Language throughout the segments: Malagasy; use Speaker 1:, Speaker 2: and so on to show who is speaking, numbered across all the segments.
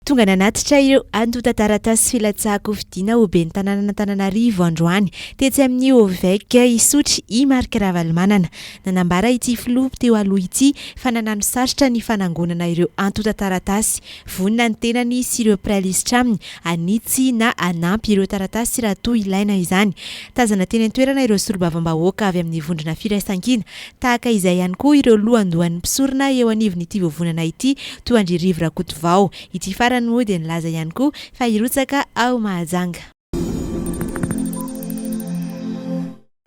Speaker 1: Tonga nanatitra ireo antontan-taratasy filatsahan-kofidina ho ben'ny tanànan'Antananarivo androany tetsy amin'ny OVEC Isotry i Marc Ravalomanana. Nanambara ity filoha teo aloha ity fa nanano sarotra ny fanangonana ireo antontan-taratasy. Vonona ny tenany sy ireo mpiray lisitra aminy hanitsy na hanampy ireo taratasy raha toa ilaina izany. Tazana teny an-toerana ireo solombavambahoaka avy amin'ny vondrona Firaisankina Tahaka izay ihany koa ireo lohandohan'ny mpisorona eo anivon'ity vovonana ity toa an-dry Rivo Rakotovao. Ity farany moa dia nilaza ihany koa fa hirotsaka ao Mahajanga.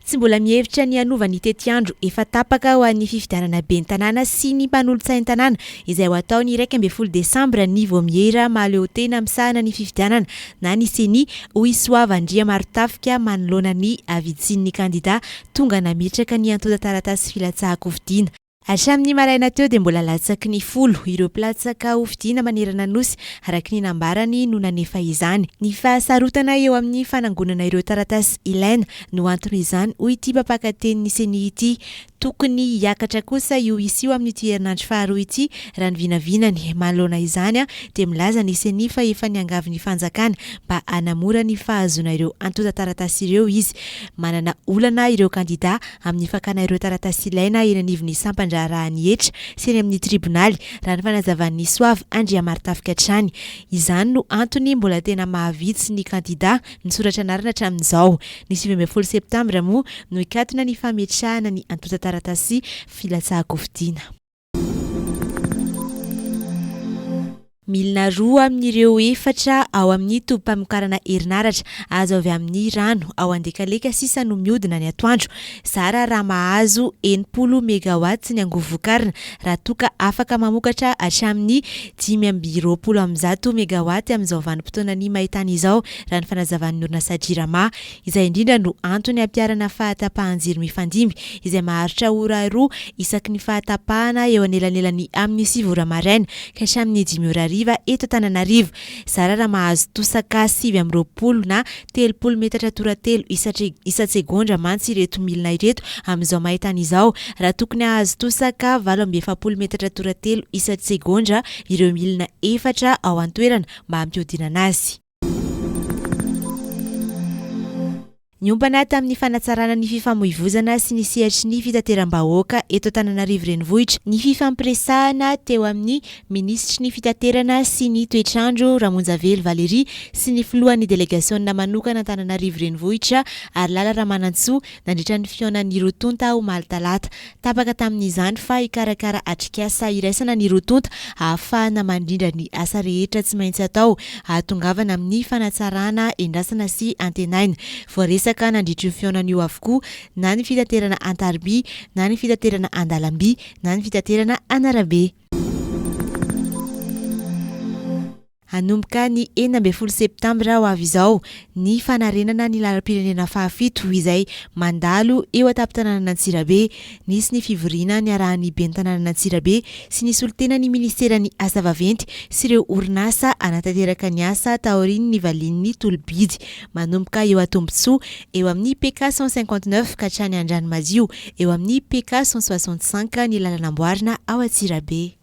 Speaker 1: Tsy mbola mihevitra ny hanova ny tetiandro efa tapaka ho an'ny fifidianana ben'ny tanàna sy ny mpanolotsain-tanàna izay ho atao ny 11 desambra ny Vaomiera mahaleotena misahana ny fifidianana na ny Ceni, hoy Soava Andriamarotafika manoloana ny havitsian'ny kandida tonga nametraka ny antontan-taratasy filatsahan-kofidina. Hatramin'ny maraina teo dia mbola latsaky ny folo ireo mpilatsaka hofidina manerana ny Nosy, araka ny nambarany no nanefa izany. Ny fahasarotana eo amin'ny fanangonana ireo taratasy ilaina no anton'izany, hoy ity mpampakatenin'ny Ceni ity. Tokony hiakatra kosa io isa io amin'ity herinandro faharoa ity, raha ny vinavinany. Manoloana izany dia milaza ny Ceni fa efa niangavy ny fanjakana mba hanamora ny fahazoana ireo antontan-taratasy ireo izy. Manana olana ireo kandidà amin'ny fakana ireo taratasy ilaina eny anivon'ny sampan-draharahan'ny hetra sy eny amin'ny tribonaly, raha ny fanazavan'ny Soava Andriamarotafika hatrany. Izany no antony mbola tena mahavitsy ny kandidà nisoratra anarana hatramin'izao. Ny 19 septambra moa no hikatona ny fametrahana ny antontan-taratasy filatsahan-kofidina. Milina roa amin'ireo efatra ao amin'ny tobim-pamokarana herinaratra azo avy amin'ny rano ao Andekaleka sisa no mihodina ny atoandro. Zara raha mahazo 60 megawatts ny angovo vokarina raha toa ka afaka mamokatra hatramin'ny 125 megawatts amin'izao vanim-potoanan'ny maintany izao, raha ny fanazavan'ny orinasa Jirama. Izay indrindra no antony hampiharana fahatapahan-jiro mifandimby izay maharitra ora roa isaky ny fahatapahana eo anelanelan'ny amin'ny sivy ora maraina ka hatramin'ny dimy ora hariva eto Antananarivo. Zara raha mahazo tosaka 29 na 30 metatra toratelo isan-tsegondra mantsy ireto milina ireto amin'izao maintany izao raha tokony hahazo tosaka 48 metatra toratelo isan-tsegondra ireo milina efatra ao an-toerana mba hampihodinana azy. Niompana tamin'ny fanatsarana ny fifamoivozana sy ny sehatry ny fitateram-bahoaka eto Antananarivo Renivohitra ny fifampiresahana teo amin'ny minisitry ny Fitaterana sy ny Toetr'andro, Ramonjavelo Valérie, sy ny filohan'ny delegasiona manokana Antananarivo Renivohitra, Harilala Ramanantsoa, nandritra ny fihaonan'ny roa tonta omaly talata. Tapaka tamin'izany fa hikarakara atrikasa iraisana ny roa tonta ahafahana mandrindra ny asa rehetra tsy maintsy atao hahatongavana amin'ny fanatsarana endrasana sy antenaina. Voaresaka nandritra io fihaonana io avokoa na ny fitaterana an-tariby na ny fitaterana an-dalamby na ny fitaterana an'arabe. Hanomboka ny 16 septambra ho avy izao ny fanarenana ny lalam-pirenena fahafito izay mandalo eo an-tampon-tanànan'Antsirabe. Nisy ny fivoriana niarahan'ny ben'ny tanànan'Antsirabe sy ny solontenan'ny minisiteran'ny asa vaventy sy ireo orinasa hanatanteraka ny asa taorian'ny nivalian'ny tolo-bidy. Manomboka eo Antombontsoa eo amin'ny PK 159 ka hatrany Andranomadio eo amin'ny PK 165 ny lalana amboarina ao Antsirabe.